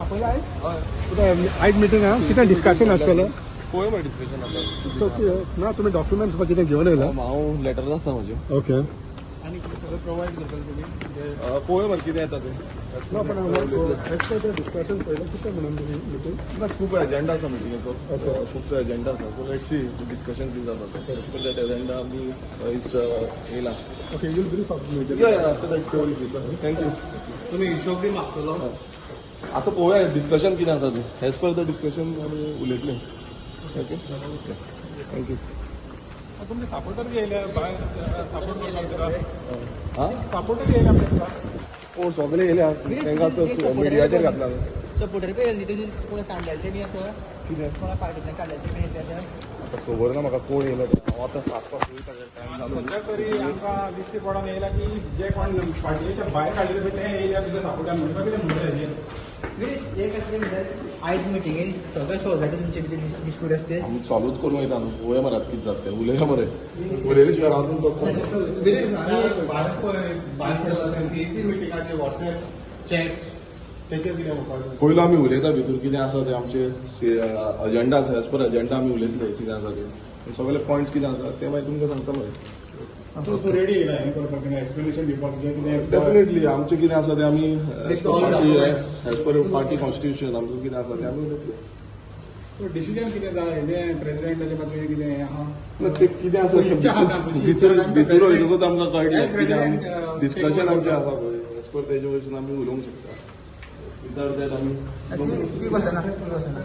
आपयला आयज? आयज मिटींग आहा, कितें डिस्कशन आसतलें? पळय मरे डिस्कशन आतां. सो ना, तुमी डॉक्युमेंट्स बा कितें घेवन येयला? हांव लेटर आसा म्हजें. ओके. आनी कितें सगळें प्रोवायड करतले तुमी? पळोवया मरे कितें येता तें. ना, पण एज पर the discussion पयलें कितें म्हणून तुमी मिटींग? ना, खूब एजेंडा आसा मिटिंगेचो. Okay. खुबसो एजेंडा आसा, सो let's see discussion कितें जाता तें. एज पर that agenda आमी आयज येयला. Okay, you'll brief of meeting. After that. Thank you. तुमी हिशोब बी मागतलो? आतां पळोवया डिस्कशन कितें आसा तें. एज पर the discussion आमी उलयतले. Okay, thank you. तुमचे सपोर्टर बी येयले भायर सपोर्ट करपाक तुका? आं. सपोर्टर येयले आमचे तुका? ओ, सगळे येयल्या, तांकां आतां मिडियाचेर घातला. सपोर्टर बी येयले तुजी, कोण काडलेले ते बी आसा? कितें? कोणा पार्टींतल्यान काडलेले ते बी येयले आसा? आतां खबर ना म्हाका कोण येयलो ते. हांव आतां 7 वाजता वयता, टायम जालो. सध्या तरी आमकां दिश्टी पडोन येयला की जे कोण पार्टीच्या भायर काडलेले पळय ते येयल्या तुज्या सपोर्टान म्हणटा. कितें म्हणटा हेजेर? विरेश, एक आसलें म्हणल्यार आयज मिटिंगेन सगळें सॉल्व जाता तुमचे भितर डिस्प्यूट आसते? आमी सॉल्वूच करूंक वयता न्हू. पळोवया मरे आतां कितें जाता तें. उलया मरे, उलयले शिवाय अजून बसता. विरेश, आनी भायर पळय भायर सरला ते सीएसी मिटिंगाचे व्हॉट्सॅप चॅट्स, तेचेर कितें म्हणपाक? पयलो आमी उलयता भितर कितें आसा तें. आमचे अजेंडा आसा, एज पर अजेंडा आमी उलयतले कितें आसा तें. सगळे पॉयंट्स कितें आसा ते मागीर तुमकां सांगता मरे. तूं तूं रेडी येयला हें करपाक, कितें एक्सप्लेनेशन दिवपाक जें कितें? डेफिनेटली, आमचें कितें आसा तें आमी as per party, as per party constitution आमचें कितें आसा तें आमी उलयतले. डिसिजन कितें जाय हेजें प्रेसिडेंटाचे बाबतींत कितें हें आहा? ना, ते कितें आसा ते इच्छा आहा तुजी. भितर भितर वयतकूच आमकां कळटलें As कितें. president, discussion take over. आमचें आसा पळय, एज पर तेजे वयरसून आमी उलोवंक शकता. विदाउट that आमी ती बसना, ती बसना.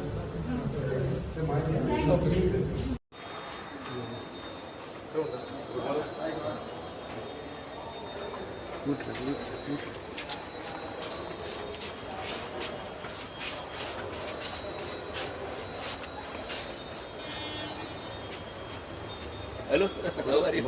Hello, how are you?